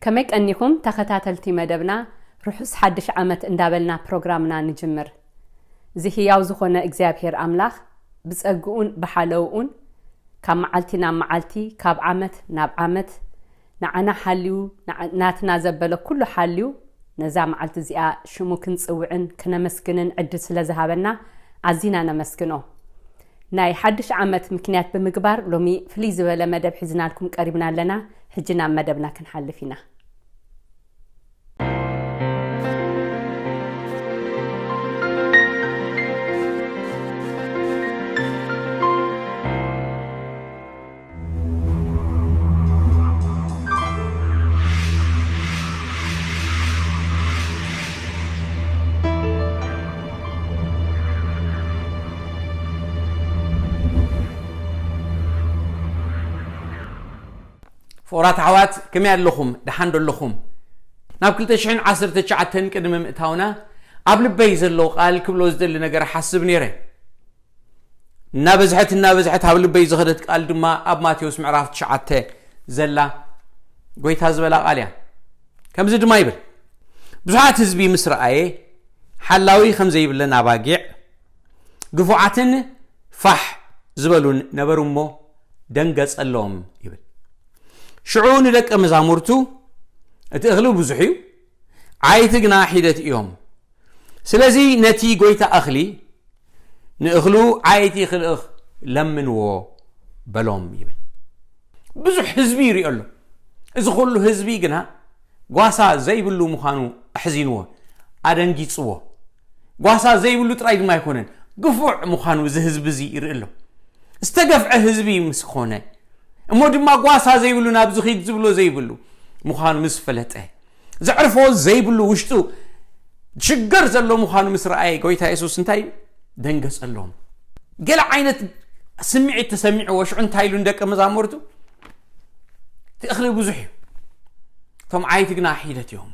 ከመይ ቀኒኹም ተኸታተልቲ መደብና? ርሑስ ሓድሽ ዓመት እንዳበልና ፕሮግራምና ንጅምር። እዚ ህያው ዝኾነ እግዚኣብሔር ኣምላኽ ብጸግኡን ብሓለውኡን ካብ መዓልቲ ናብ መዓልቲ፣ ካብ ዓመት ናብ ዓመት ንዓና ሓልዩ፣ ንዓ-፣ ናትና ዘበለ ኩሉ ሓልዩ፣ ነዛ መዓልቲ እዚኣ ሽሙ ክንጽውዕን ክነመስግንን ዕድል ስለ ዝሃበና ኣዚና ነመስግኖ። ናይ ሓድሽ ዓመት ምክንያት ብምግባር ሎሚ ፍልይ ዝበለ መደብ ሒዝናልኩም ቀሪብና ኣለና። ሕጂ ናብ መደብና ክንሓልፍ ኢና። ፍቑራት ኣሕዋት፣ ከመይ ኣለኹም? ደሓን ዶ ኣለኹም? ናብ ክልተ ሽሕን ዓሰርተ ትሽዓተን ቅድሚ ምእታውና፣ ኣብ ልበይ ዘሎ ቃል ክብሎ ዝደሊ ነገር ሓስብ ነይረ። እናበዝሐት እናበዝሐት ኣብ ልበይ ዝኸደት ቃል ድማ ኣብ ማቴዎስ ምዕራፍ ትሽዓተ ዘላ ጎይታ ዝበላ ቃል እያ። ከምዚ ድማ ይብል፣ ብዙሓት ህዝቢ ምስ ረኣየ፣ ሓላዊ ከም ዘይብለን ኣባጊዕ፣ ግፉዓትን ፋሕ ዝበሉን ነበሩ እሞ ደንገጸሎም ይብል። ሽዑ ንደቀ መዛሙርቱ፣ እቲ እኽሊ ብዙሕ እዩ፣ ዓይቲ ግና ሒደት እዮም። ስለዚ ነቲ ጎይታ እኽሊ ንእኽሉ ዓይቲ ክልእኽ ለምንዎ በሎም ይብል። ብዙሕ ህዝቢ ይሪኦ ኣሎ። እዚ ኩሉ ህዝቢ ግና ጓሳ ዘይብሉ ምዃኑ ኣሕዚንዎ፣ ኣደንጊጽዎ። ጓሳ ዘይብሉ ጥራይ ድማ ኣይኮነን፣ ግፉዕ ምዃኑ እዚ ህዝቢ እዚ ይርኢ ኣሎ። ዝተገፍዐ ህዝቢ ምስ ኾነ፣ እሞ ድማ ጓሳ ዘይብሉ፣ ናብዚ ኺድ ዝብሎ ዘይብሉ ምዃኑ ምስ ፈለጠ፣ ዘዕርፎ ዘይብሉ ውሽጡ ሽገር ዘሎ ምዃኑ ምስ ረኣየ፣ ጎይታ የሱስ እንታይ እዩ? ደንገጸሎም። ገለ ዓይነት ስምዒት ተሰሚዕዎ። ሽዑ እንታይ ኢሉ ንደቀ መዛሙርቱ? እቲ እኽሊ ብዙሕ እዩ፣ እቶም ዓይቲ ግና ሒደት እዮም።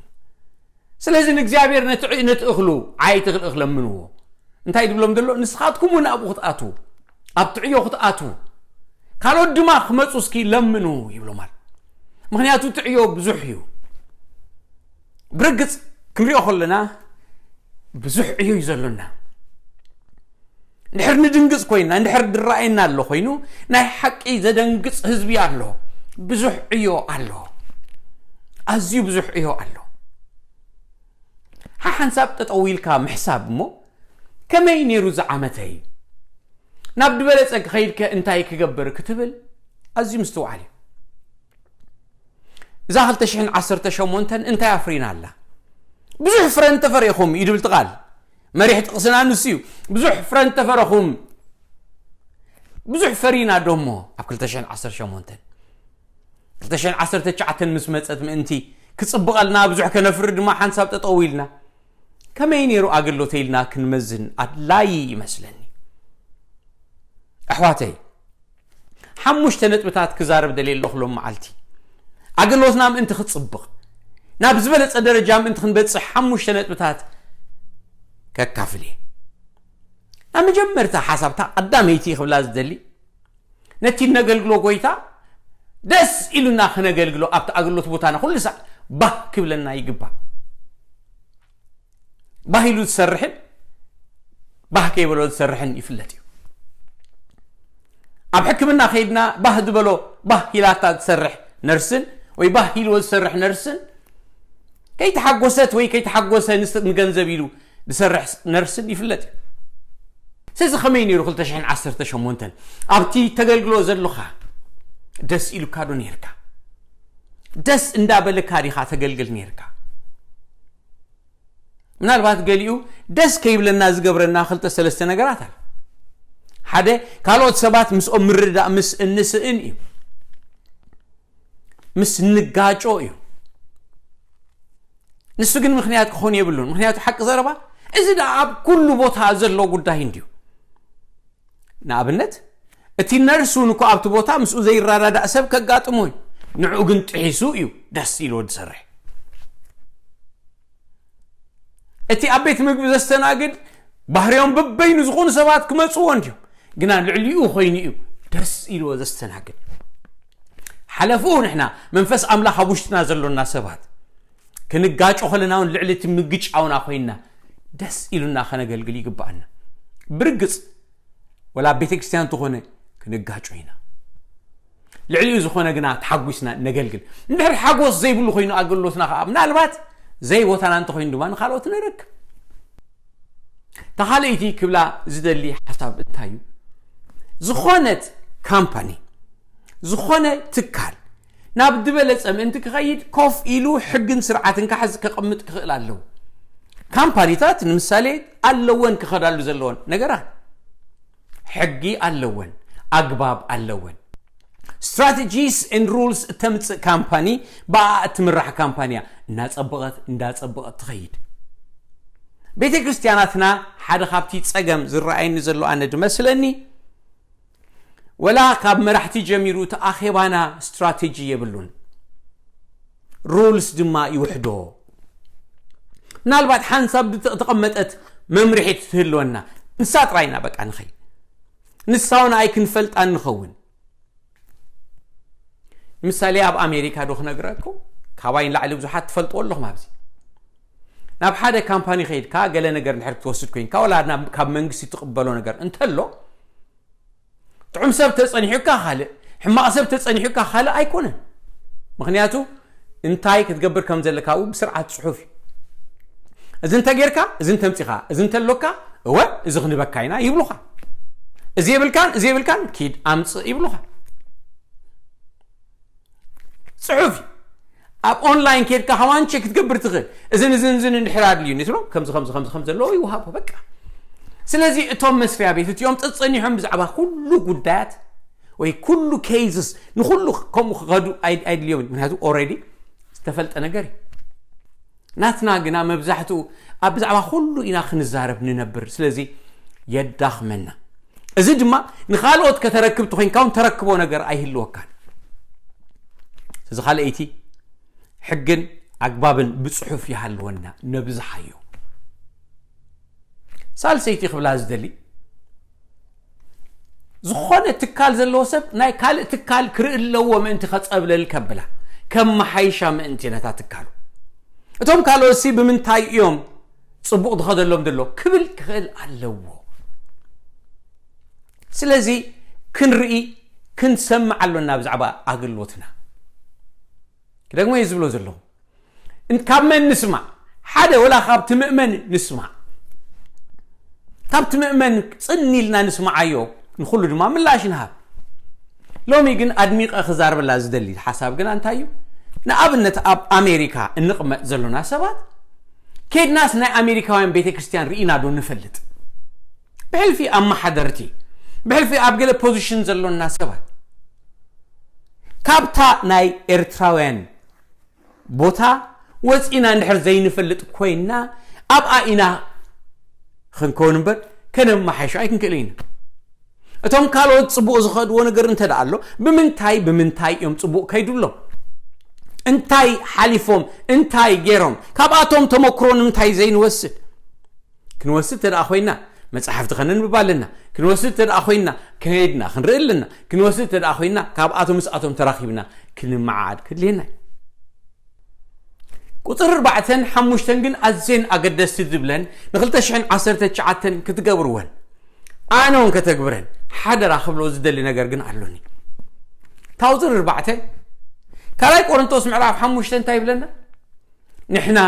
ስለዚ ንእግዚኣብሔር ነቲ ዕ-፣ ነቲ እኽሉ ዓይቲ ክልእኽ ለምንዎ። እንታይ ድብሎም ዘሎ? ንስኻትኩም እውን ኣብኡ ክትኣትዉ፣ ኣብ ትዕዮ ክትኣትዉ፣ ካልኦት ድማ ክመጹ እስኪ ለምኑ ይብሎም ኣሎ። ምኽንያቱ ትዕዮ ብዙሕ እዩ። ብርግጽ ክንሪኦ ከለና ብዙሕ ዕዮ እዩ ዘሎና። እንድሕር ንድንግጽ ኮይና፣ እንድሕር ድረኣየና ኣሎ ኮይኑ፣ ናይ ሓቂ ዘደንግጽ ህዝቢ ኣሎ። ብዙሕ ዕዮ ኣሎ። ኣዝዩ ብዙሕ ዕዮ ኣሎ። ሓሓንሳብ ጠጠው ኢልካ ምሕሳብ እሞ፣ ከመይ ነይሩ እዚ ዓመተይ? ናብ ዝበለጸ ክኸይድከ እንታይ ክገብር ክትብል ኣዝዩ ምስትውዓል እዩ። እዛ ክልተ ሽሕን ዓሰርተ ሸሞንተን እንታይ ኣፍሪና ኣላ? ብዙሕ ፍረ እንተፈሪኹም እዩ ድብል እቲ ቃል። መሪሕ ጥቕስና ንሱ እዩ። ብዙሕ ፍረ እንተፈረኹም፣ ብዙሕ ፈሪና ዶ እሞ ኣብ ክልተ ሽሕን ዓሰርተ ሸሞንተን? ክልተ ሽሕን ዓሰርተ ትሽዓተን ምስ መጸት ምእንቲ ክጽብቐልና፣ ብዙሕ ከነፍሪ ድማ ሓንሳብ ጠጠው ኢልና፣ ከመይ ነይሩ ኣገልግሎት ኢልና ክንመዝን ኣድላዪ ይመስለኒ። ኣሕዋተይ፣ ሓሙሽተ ነጥብታት ክዛረብ ደልየ ኣለኹ ሎም መዓልቲ። ኣገልግሎትና ምእንቲ ክጽብቕ፣ ናብ ዝበለጸ ደረጃ ምእንቲ ክንበጽሕ ሓሙሽተ ነጥብታት ከካፍል እየ። ናብ መጀመርታ ሓሳብታ ቀዳመይቲ ክብላ ዝደሊ፣ ነቲ እነገልግሎ ጎይታ ደስ ኢሉና ክነገልግሎ ኣብቲ ኣገልግሎት ቦታና ኩሉ ሳዕ ባህ ክብለና ይግባእ። ባህ ኢሉ ዝሰርሕን ባህ ከይበሎ ዝሰርሕን ይፍለጥ እዩ። ኣብ ሕክምና ከይድና ባህ ዝበሎ፣ ባህ ኢላታ ዝሰርሕ ነርስን ወይ ባህ ኢልዎ ዝሰርሕ ነርስን፣ ከይተሓጎሰት ወይ ከይተሓጎሰ ንስ-፣ ንገንዘብ ኢሉ ዝሰርሕ ነርስን ይፍለጥ እዩ። ስለዚ ከመይ ነይሩ ክልተ ሽሕን ዓሰርተ ሸሞንተን? ኣብቲ ተገልግሎ ዘለኻ ደስ ኢሉካ ዶ ነይርካ? ደስ እንዳበለካ ዲኻ ተገልግል ነይርካ? ምናልባት ገሊኡ ደስ ከይብለና ዝገብረና ክልተ ሰለስተ ነገራት ኣሎ። ሓደ፣ ካልኦት ሰባት ምስኦም ምርዳእ ምስ እንስእን እዩ። ምስ ንጋጮ እዩ። ንሱ ግን ምኽንያት ክኾን የብሉን። ምኽንያቱ ሓቂ ዘረባ፣ እዚ ደኣ ኣብ ኩሉ ቦታ ዘሎ ጉዳይ እንድዩ። ንኣብነት፣ እቲ ነርስ እውን እኮ ኣብቲ ቦታ ምስኡ ዘይረዳዳእ ሰብ ከጋጥሞ እዩ። ንዕኡ ግን ጥሒሱ እዩ ደስ ኢልዎ ዝሰርሕ። እቲ ኣብ ቤት ምግቢ ዘስተናግድ ባህርዮም በበይኑ ዝኾኑ ሰባት ክመጽዎ እንድዮም፣ ግና ልዕሊኡ ኮይኑ እዩ ደስ ኢልዎ ዘስተናግድ። ሓለፍኡ ንሕና መንፈስ ኣምላኽ ኣብ ውሽጥና ዘሎና ሰባት ክንጋጮ ከለና እውን ልዕሊ እቲ ምግጫውና ኮይንና ደስ ኢሉና ከነገልግል ይግባኣና። ብርግጽ ወላ ኣብ ቤተ ክርስቲያን እንተኾነ ክንጋጮ ኢና። ልዕሊኡ ዝኾነ ግና ተሓጒስና ነገልግል። እንድሕር ሓጎስ ዘይብሉ ኮይኑ ኣገልግሎትና ከዓ ምናልባት ዘይቦታና እንተኾይኑ ድማ ንኻልኦት ነረክብ። ተኻልእቲ ክብላ ዝደሊ ሓሳብ እንታይ እዩ? ዝኾነት ካምፓኒ፣ ዝኾነ ትካል ናብ ዝበለጸ ምእንቲ ክኸይድ ኮፍ ኢሉ ሕግን ስርዓትን ክሓዝ ከቐምጥ ክኽእል ኣለዎ። ካምፓኒታት ንምሳሌ ኣለወን ክኸዳሉ ዘለወን ነገራት። ሕጊ ኣለወን፣ ኣግባብ ኣለወን። Strategies and rules እተምጽእ ካምፓኒ ብኣ እትምራሕ ካምፓኒ እያ። እናጸበቐት እንዳጸበቐት ትኸይድ። ቤተ ክርስቲያናትና ሓደ ካብቲ ጸገም ዝረኣየኒ ዘሎ ኣነ ድመስለኒ፣ ወላ ካብ መራሕቲ ጀሚሩ እቲ ኣኼባና ስትራቴጂ የብሉን። ሩልስ ድማ ይውሕዶ። ምናልባት ሓንሳብ ዝተቐመጠት መምርሒት ትህልወና፣ ንሳ ጥራይና በቃ ንኸይ ንሳውን ኣይ ክንፈልጣ ንኸውን። ምሳሌ ኣብ ኣሜሪካ ዶ ክነግረኩም? ካባይ ንላዕሊ ብዙሓት ትፈልጥዎ ኣለኹም። ኣብዚ ናብ ሓደ ካምፓኒ ከይድካ ገለ ነገር ንድሕር ክትወስድ ኮይንካ፣ ወላ ናብ ካብ መንግስቲ ትቕበሎ ነገር እንተሎ፣ ጥዑም ሰብ ተጸኒሑካ ካልእ፣ ሕማቕ ሰብ ተጸኒሑካ ካልእ ኣይኮነን። ምኽንያቱ እንታይ ክትገብር ከም ዘለካ ኣብኡ ብስርዓት ጽሑፍ እዩ። እዚ እንተ ጌርካ፣ እዚ እንተምጺኻ፣ እዚ እንተሎካ፣ እወ፣ እዚ ክንበካ ኢና ይብሉኻ። እዚ የብልካን፣ እዚ የብልካን፣ ኪድ ኣምጽእ ይብሉኻ። ጽሑፍ እዩ። ኣብ ኦንላይን ኬድካ ከማን ቸክ ክትገብር ትኽእል። እዝን እዝን እዝን እንድሕር ኣድልዩ ንትሎ ከምዚ ከምዚ ከምዚ ከም ዘለዎ ይውሃቦ በቃ። ስለዚ እቶም መስሪያ ቤት እቲኦም ጸጸኒሖም ብዛዕባ ኩሉ ጉዳያት ወይ ኩሉ ኬዝስ ንኹሉ ከምኡ ክኸዱ ኣይ- ኣይድልዮምን። ምክንያቱ ኦልሬዲ ዝተፈልጠ ነገር እዩ። ናትና ግና መብዛሕትኡ ኣብ ብዛዕባ ኩሉ ኢና ክንዛረብ ንነብር። ስለዚ የዳኽመና። እዚ ድማ ንኻልኦት ከተረክብ ተኾይንካ እውን ተረክቦ ነገር ኣይህልወካን። እዚ ካልኣይቲ ሕግን ኣግባብን ብጽሑፍ ይሃልወና ነብዝሓዮ። ሳልሰይቲ ክብላ ዝደሊ ዝኾነ ትካል ዘለዎ ሰብ ናይ ካልእ ትካል ክርኢ ኣለዎ ምእንቲ ከጸብለል ከብላ ከመሓይሻ ምእንቲ ነታ ትካሉ። እቶም ካልኦትሲ ብምንታይ እዮም ጽቡቕ ዝኸደሎም ዘሎ ክብል ክኽእል ኣለዎ። ስለዚ ክንርኢ ክንሰምዕ ኣሎና ብዛዕባ ኣገልግሎትና። ክደግሞ እየ ዝብሎ ዘለኹ። እን- ካብ መን ንስማዕ? ሓደ ወላ ካብ ትምእመን ንስማዕ። ካብ ትምእመን ጽን ኢልና ንስማዓዮ፣ ንኹሉ ድማ ምላሽ ንሃብ። ሎሚ ግን ኣድሚቐ ክዛርበላ ዝደሊ ሓሳብ ግና እንታይ እዩ? ንኣብነት ኣብ ኣሜሪካ እንቕመጥ ዘሎና ሰባት ኬድናስ ናይ ኣሜሪካውያን ቤተ ክርስቲያን ርኢና ዶ ንፈልጥ? ብሕልፊ ኣመሓደርቲ፣ ብሕልፊ ኣብ ገለ ፖዚሽን ዘሎና ሰባት ካብታ ናይ ኤርትራውያን ቦታ ወፂና እንድሕር ዘይንፈልጥ ኮይንና ኣብኣ ኢና ክንከውን እምበር ከነመሓይሾ ኣይክንክእልን ኢና። እቶም ካልኦት ፅቡቕ ዝኸድዎ ነገር እንተ ደኣ ኣሎ ብምንታይ ብምንታይ እዮም ፅቡቕ ከይዱሎም? እንታይ ሓሊፎም እንታይ ገይሮም? ካብኣቶም ተመክሮ ንምንታይ ዘይንወስድ? ክንወስድ ተደኣ ኮይና መጻሕፍቲ ከነንብብ ኣለና። ክንወስድ ተደኣ ኮይና ከይድና ክንርኢ ኣለና። ክንወስድ ተደኣ ኮይና ካብኣቶም ምስኣቶም ተራኺብና ክንመዓዓድ ክድልየና እዩ። ቁፅሪ ኣርባዕተን ሓሙሽተን ግን ኣዝየን ኣገደስቲ ዝብለን ንክልተ ሽሕን ዓሰርተ ትሽዓተን ክትገብርወን ኣነ እውን ከተግብረን ሓደራ ክብሎ ዝደሊ ነገር ግን ኣሎኒ። ታውፅሪ ኣርባዕተ ካልኣይ ቆሮንቶስ ምዕራፍ ሓሙሽተ እንታይ ይብለና? ንሕና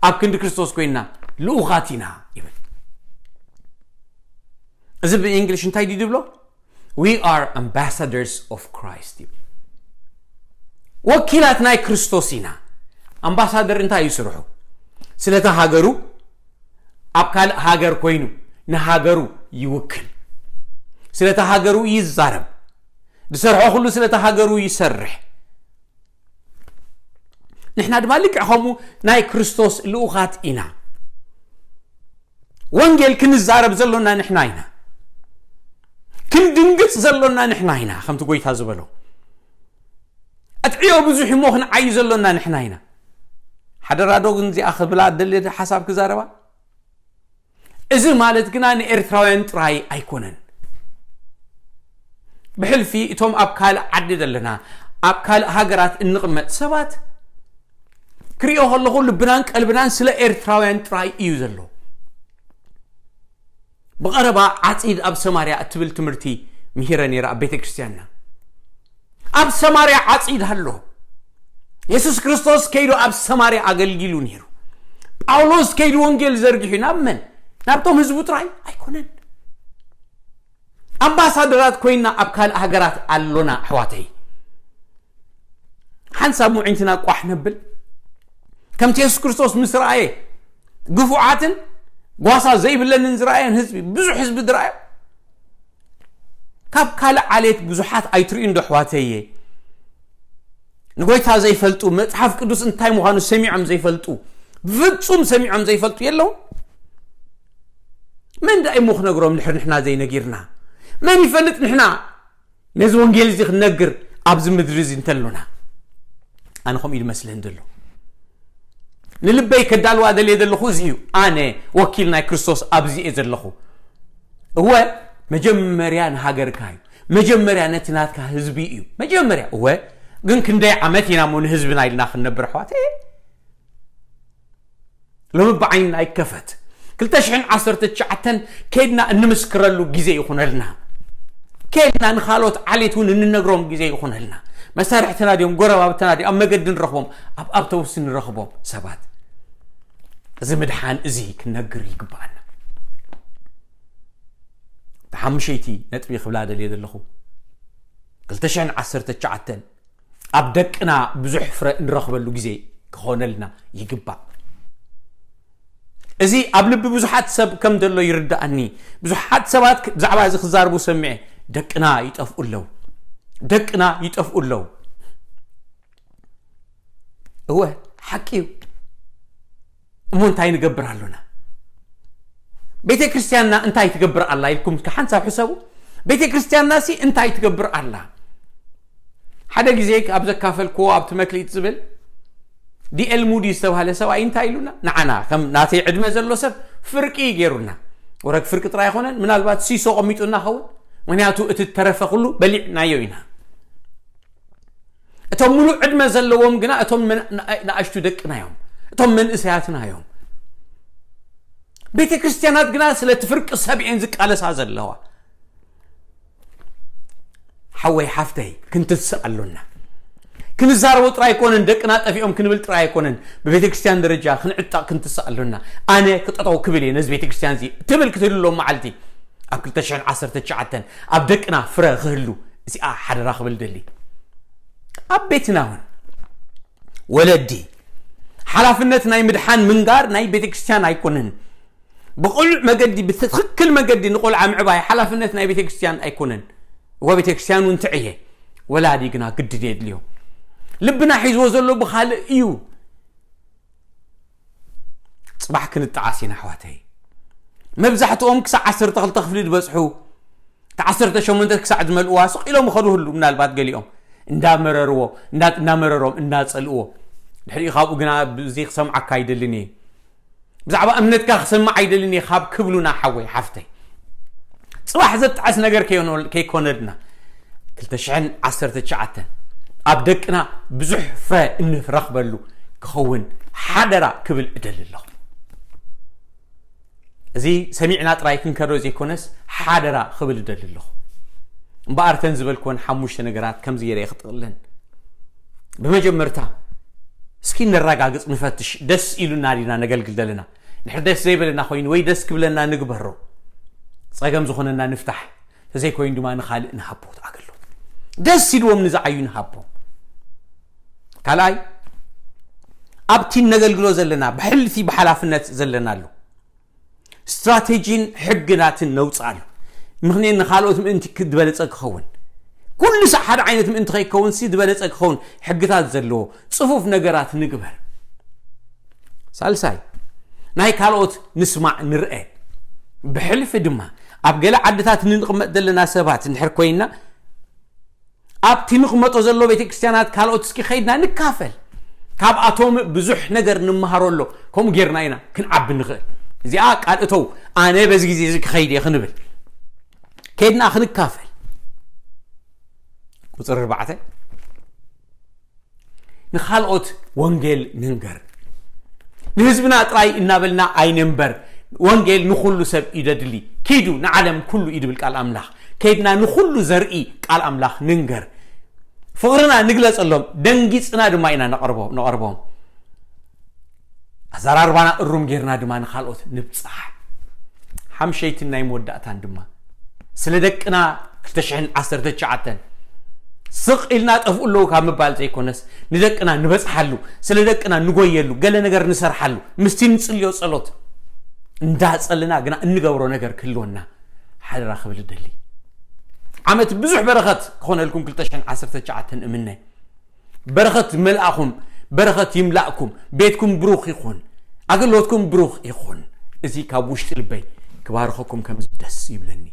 ኣብ ክንዲ ክርስቶስ ኮይንና ልኡኻት ኢና ይብል። እዚ ብእንግሊሽ እንታይ ድዩ ዝብሎ? We are ambassadors of Christ ይብል። ወኪላት ናይ ክርስቶስ ኢና። ኣምባሳደር እንታይ እዩ ስርሑ? ስለታ ሃገሩ ኣብ ካልእ ሃገር ኮይኑ ንሃገሩ ይውክል። ስለታ ሃገሩ ይዛረብ። ዝሰርሖ ኩሉ ስለታ ሃገሩ ይሰርሕ። ንሕና ድማ ልክዕ ከምኡ ናይ ክርስቶስ ልኡኻት ኢና። ወንጌል ክንዛረብ ዘሎና ንሕና ኢና። ክንድንግጽ ዘሎና ንሕና ኢና። ከምቲ ጎይታ ዝበሎ ኣጥዕዮ ብዙሕ እሞ ክንዓዩ ዘሎና ንሕና ኢና። ሓደራዶ ግን እዚኣ ክብላ ደልየ ሓሳብ ክዛረባ። እዚ ማለት ግና ንኤርትራውያን ጥራይ ኣይኮነን። ብሕልፊ እቶም ኣብ ካልእ ዓዲ ዘለና ኣብ ካልእ ሃገራት እንቕመጥ ሰባት ክሪኦ ከለኹ ልብናን ቀልብናን ስለ ኤርትራውያን ጥራይ እዩ ዘሎ። ብቐረባ ዓጺድ ኣብ ሰማርያ እትብል ትምህርቲ ምሂረ ነይራ ኣብ ቤተ ክርስቲያንና። ኣብ ሰማርያ ዓጺድ ኣሎ። የሱስ ክርስቶስ ከይዱ ኣብ ሰማርያ ኣገልጊሉ ነይሩ። ጳውሎስ ከይዱ ወንጌል ዘርጊሑ ናብ መን? ናብቶም ህዝቡ ጥራይ ኣይኮነን። ኣምባሳደራት ኮይና ኣብ ካልእ ሃገራት ኣሎና ኣሕዋተይ። ሓንሳብ ሙዒንትና ቋሕ ነብል። ከምቲ የሱስ ክርስቶስ ምስ ረኣየ ግፉዓትን ጓሳ ዘይብለንን ዝረኣየን ህዝቢ፣ ብዙሕ ህዝቢ ዝረኣዮ፣ ካብ ካልእ ዓሌት ብዙሓት ኣይትርእዩ እንዶ ኣሕዋተየ። ንጎይታ ዘይፈልጡ፣ መጽሓፍ ቅዱስ እንታይ ምዃኑ ሰሚዖም ዘይፈልጡ፣ ብፍጹም ሰሚዖም ዘይፈልጡ የለውን? መን ደኣ እሞ ክነግሮም ድሕሪ ንሕና ዘይነጊርና? መን ይፈልጥ ንሕና ነዚ ወንጌል እዚ ክንነግር ኣብዚ ምድሪ እዚ እንተሎና? ኣነ ከምኡ እዩ ዝመስለኒ ዘሎ። ንልበይ ከዳልዋ ደልየ ዘለኹ እዚ እዩ። ኣነ ወኪል ናይ ክርስቶስ ኣብዚ እየ ዘለኹ። እወ፣ መጀመርያ ንሃገርካ እዩ። መጀመርያ ነቲ ናትካ ህዝቢ እዩ። መጀመርያ፣ እወ፣ ግን ክንደይ ዓመት ኢና እሞ ንህዝብና ኢልና ክንነብር ኣሕዋት? ሎሚ ብዓይንና ይከፈት። ክልተ ሽሕን ዓሰርተ ትሽዓተን ከይድና እንምስክረሉ ግዜ ይኹነልና። ከይድና ንኻልኦት ዓሌት እውን እንነግሮም ግዜ ይኹነልና። መሳርሕትና ድዮም፣ ጎረባብትና ድዮም፣ ኣብ መገዲ ንረኽቦም፣ ኣብ ኣውቶቡስ ንረኽቦም ሰባት። እዚ ምድሓን እዚ ክንነግር ይግብኣና። እቲ ሓሙሸይቲ ነጥቢ ክብላ ደልየ ዘለኹ፣ ክልተ ሽሕን ዓሰርተ ትሽዓተን ኣብ ደቅና ብዙሕ ፍረ እንረኽበሉ ግዜ ክኾነልና ይግባእ። እዚ ኣብ ልቢ ብዙሓት ሰብ ከም ዘሎ ይርድኣኒ። ብዙሓት ሰባት ክ-፣ ብዛዕባ እዚ ክዛረቡ ሰሚዐ፣ "ደቅና ይጠፍኡ ኣለዉ፣ ደቅና ይጠፍኡ ኣለዉ።" እወ፣ ሓቂ እዩ። እሞ እንታይ ንገብር ኣሎና? ቤተ ክርስቲያንና እንታይ ትገብር ኣላ ኢልኩም ሓንሳብ ሕሰቡ። ቤተ ክርስቲያንና ሲ እንታይ ትገብር ኣላ? ሓደ ግዜ ኣብ ዘካፈልክዎ ኣብቲ መክሊት ዝብል ዲ ኤል ሙዲ ዝተባህለ ሰብኣይ እንታይ ኢሉና? ንዓና ከም ናተይ ዕድመ ዘሎ ሰብ ፍርቂ ገይሩና። ወረግ ፍርቂ ጥራይ ኣይኮነን፣ ምናልባት ሲሶ ቀሚጡና ኸውን። ምክንያቱ እቲ ተረፈ ኩሉ በሊዕናዮ ኢና። እቶም ሙሉእ ዕድመ ዘለዎም ግና እቶም መን-፣ ንኣሽቱ ደቅና እዮም፣ እቶም መንእሰያትና እዮም። ቤተ ክርስቲያናት ግና ስለቲ ፍርቂ ሰብ እየን ዝቃለሳ ዘለዋ። ሓወይ ሓፍተይ፣ ክንትንስእ ኣሎና። ክንዛረቦ ጥራይ ኣይኮነን፣ ደቅና ጠፊኦም ክንብል ጥራይ ኣይኮነን፣ ብቤተ ክርስቲያን ደረጃ ክንዕጠቕ ክንትንስእ ኣሎና። ኣነ ክጠጠው ክብል እየ ነዚ ቤተ ክርስቲያን እዚ ትብል ክትህሉ ሎም መዓልቲ፣ ኣብ ክልተ ሽሕን ዓሰርተ ትሽዓተን ኣብ ደቅና ፍረ ክህሉ፣ እዚኣ ሓደራ ክብል ደሊ። ኣብ ቤትና እውን ወለዲ ሓላፍነት ናይ ምድሓን ምንጋር ናይ ቤተ ክርስቲያን ኣይኮነን። ብቕሉዕ መገዲ፣ ብትኽክል መገዲ ንቆልዓ ምዕባይ ሓላፍነት ናይ ቤተ ክርስቲያን ኣይኮነን። እወ፣ ቤተ ክርስቲያን እውን ትዕየ፣ ወላዲ ግና ግድን የድልዮ። ልብና ሒዝዎ ዘሎ ብኻልእ እዩ። ጽባሕ ክንጠዓስ ኢና ኣሕዋተይ። መብዛሕትኦም ክሳዕ ዓሰርተ ክልተ ክፍሊ ዝበጽሑ፣ እቲ ዓሰርተ ሸሞንተ ክሳዕ ዝመልእዋ ስቕ ኢሎም ይኸዱ ህሉ፣ ምናልባት ገሊኦም እንዳመረርዎ፣ እንዳ-፣ እንዳመረሮም፣ እንዳጸልእዎ። ድሕሪኡ ካብኡ ግና ብዚ ክሰምዓካ ኣይደልን እየ፣ ብዛዕባ እምነትካ ክሰምዕ ኣይደልን እየ ካብ ክብሉና፣ ሓወይ ሓፍተይ፣ ጽባሕ ዘጣዕስ ነገር ከይኮነ-፣ ከይኮነልና፣ ክልተ ሽሕን ዓሰርተ ትሽዓተን ኣብ ደቅና ብዙሕ ፍረ እንረኽበሉ ክኸውን ሓደራ ክብል እደሊ ኣለኹ። እዚ ሰሚዕና ጥራይ ክንከዶ ዘይኮነስ ሓደራ ክብል እደሊ ኣለኹ። እምበኣር እተን ዝበልክወን ሓሙሽተ ነገራት ከምዚ ገይረ እየ ክጥቕለን። ብመጀመርታ እስኪ ነረጋግጽ፣ ንፈትሽ። ደስ ኢሉና ዲና ነገልግል ዘለና? ድሕሪ ደስ ዘይብለና ኮይኑ ወይ ደስ ክብለና ንግበሮ፣ ጸገም ዝኾነና ንፍታሕ፣ ተዘይኮይኑ ድማ ንኻልእ ንሃቦ ኣገልግሎት። ደስ ኢልዎም ንዝዓዩ ንሃቦም። ካልኣይ፣ ኣብቲ ነገልግሎ ዘለና ብሕልፊ ብሓላፍነት ዘለና ኣሎ። ስትራቴጂን ሕግናትን ነውፅኣሉ። ምኽንያት ንኻልኦት ምእንቲ ክ-፣ ዝበለጸ ክኸውን፣ ኩሉ ሳዕ ሓደ ዓይነት ምእንቲ ከይከውን ሲ ዝበለጸ ክኸውን ሕግታት ዘለዎ ጽፉፍ ነገራት ንግበር። ሳልሳይ፣ ናይ ካልኦት ንስማዕ ንርአ። ብሕልፊ ድማ ኣብ ገለ ዓድታት እንቕመጥ ዘለና ሰባት እንድሕር ኮይንና፣ ኣብቲ ንቕመጦ ዘሎ ቤተክርስትያናት ካልኦት እስኪ ኸይድና ንካፈል፣ ካብኣቶም ብዙሕ ነገር ንምሃሮ ኣሎ። ከምኡ ጌርና ኢና ክንዓቢ ንኽእል። እዚኣ ቃል እተው፣ ኣነ በዚ ግዜ እዚ ክኸይድ እየ ክንብል፣ ከይድና ክንካፈል። ቁፅሪ ኣርባዕተ፣ ንኻልኦት ወንጌል ንንገር። ንህዝብና ጥራይ እናበልና ኣይንንበር። ወንጌል ንኹሉ ሰብ እዩ ደድሊ። ኪዱ ንዓለም ኩሉ እዩ ድብል ቃል ኣምላኽ። ከይድና ንኹሉ ዘርኢ ቃል ኣምላኽ ንንገር። ፍቕርና ንግለጸሎም። ደንጊጽና ድማ ኢና ነቐርቦ- ነቐርቦም። ኣዘራርባና እሩም ጌርና ድማ ንኻልኦት ንብጻሕ። ሓምሸይትን ናይ መወዳእታን ድማ ስለ ደቅና ክልተ ሽሕን ዓሰርተ ትሽዓተን ስቕ ኢልና ጠፍኡ ኣለዉ ካብ ምባል ዘይኮነስ፣ ንደቅና ንበጽሓሉ፣ ስለ ደቅና ንጎየሉ፣ ገለ ነገር ንሰርሓሉ፣ ምስቲ ንጽልዮ ጸሎት እንዳጸልና ግና እንገብሮ ነገር ክህልወና ሓደራ ክብል እደሊ። ዓመት ብዙሕ በረኸት ክኾነልኩም ክልተ ሽሕን ዓሰርተ ትሽዓተን እምነ። በረኸት መልኣኹም፣ በረኸት ይምላእኩም፣ ቤትኩም ብሩኽ ይኹን፣ ኣገልግሎትኩም ብሩኽ ይኹን። እዚ ካብ ውሽጢ ልበይ ክባርኸኩም ከም ደስ ይብለኒ።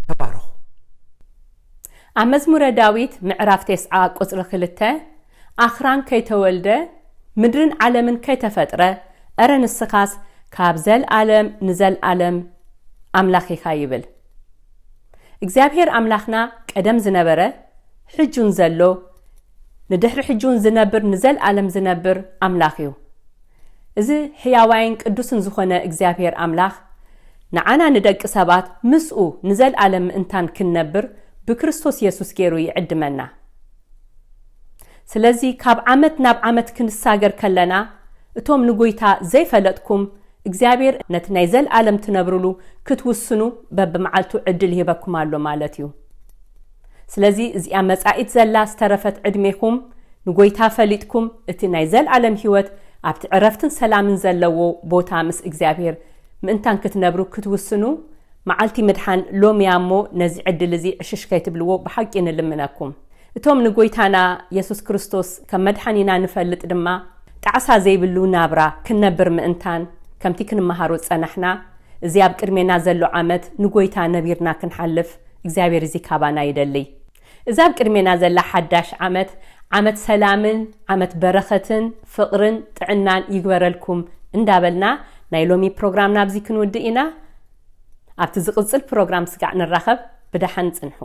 ተባረኹ። ኣብ መዝሙረ ዳዊት ምዕራፍ ተስዓ ቁጽሪ ክልተ፣ ኣኽራን ከይተወልደ፣ ምድርን ዓለምን ከይተፈጥረ፣ እረ ንስኻስ ካብ ዘልኣለም ንዘልኣለም ኣምላኽ ኢኻ ይብል። እግዚኣብሔር ኣምላኽና ቀደም ዝነበረ፣ ሕጁን ዘሎ፣ ንድሕሪ ሕጁን ዝነብር ንዘልኣለም ዝነብር ኣምላኽ እዩ። እዚ ሕያዋይን ቅዱስን ዝኾነ እግዚኣብሔር ኣምላኽ ንዓና ንደቂ ሰባት ምስኡ ንዘልኣለም ምእንታን ክንነብር ብክርስቶስ የሱስ ገይሩ ይዕድመና። ስለዚ ካብ ዓመት ናብ ዓመት ክንሳገር ከለና እቶም ንጎይታ ዘይፈለጥኩም እግዚኣብሔር ነቲ ናይ ዘልኣለም ትነብርሉ ክትውስኑ በብመዓልቱ ዕድል ይህበኩም ኣሎ ማለት እዩ። ስለዚ እዚኣ መጻኢት ዘላ ዝተረፈት ዕድሜኹም ንጎይታ ፈሊጥኩም እቲ ናይ ዘልኣለም ህይወት ኣብቲ ዕረፍትን ሰላምን ዘለዎ ቦታ ምስ እግዚኣብሔር ምእንታን ክትነብሩ ክትውስኑ መዓልቲ ምድሓን ሎሚ እያ እሞ ነዚ ዕድል እዚ ዕሽሽ ከይትብልዎ ብሓቂ ንልምነኩም። እቶም ንጎይታና የሱስ ክርስቶስ ከም መድሓኒና ንፈልጥ ድማ ጣዕሳ ዘይብሉ ናብራ ክንነብር ምእንታን ከምቲ ክንመሃሮ ዝጸናሕና እዚ ኣብ ቅድሜና ዘሎ ዓመት ንጎይታ ነቢርና ክንሓልፍ እግዚኣብሔር እዚ ካባና ይደሊ። እዛ ኣብ ቅድሜና ዘላ ሓዳሽ ዓመት ዓመት ሰላምን ዓመት በረኸትን ፍቕርን ጥዕናን ይግበረልኩም እንዳበልና ናይ ሎሚ ፕሮግራም ናብዚ ክንውድእ ኢና። ኣብቲ ዝቕጽል ፕሮግራም ስጋዕ ንራኸብ። ብደሓን ጽንሑ።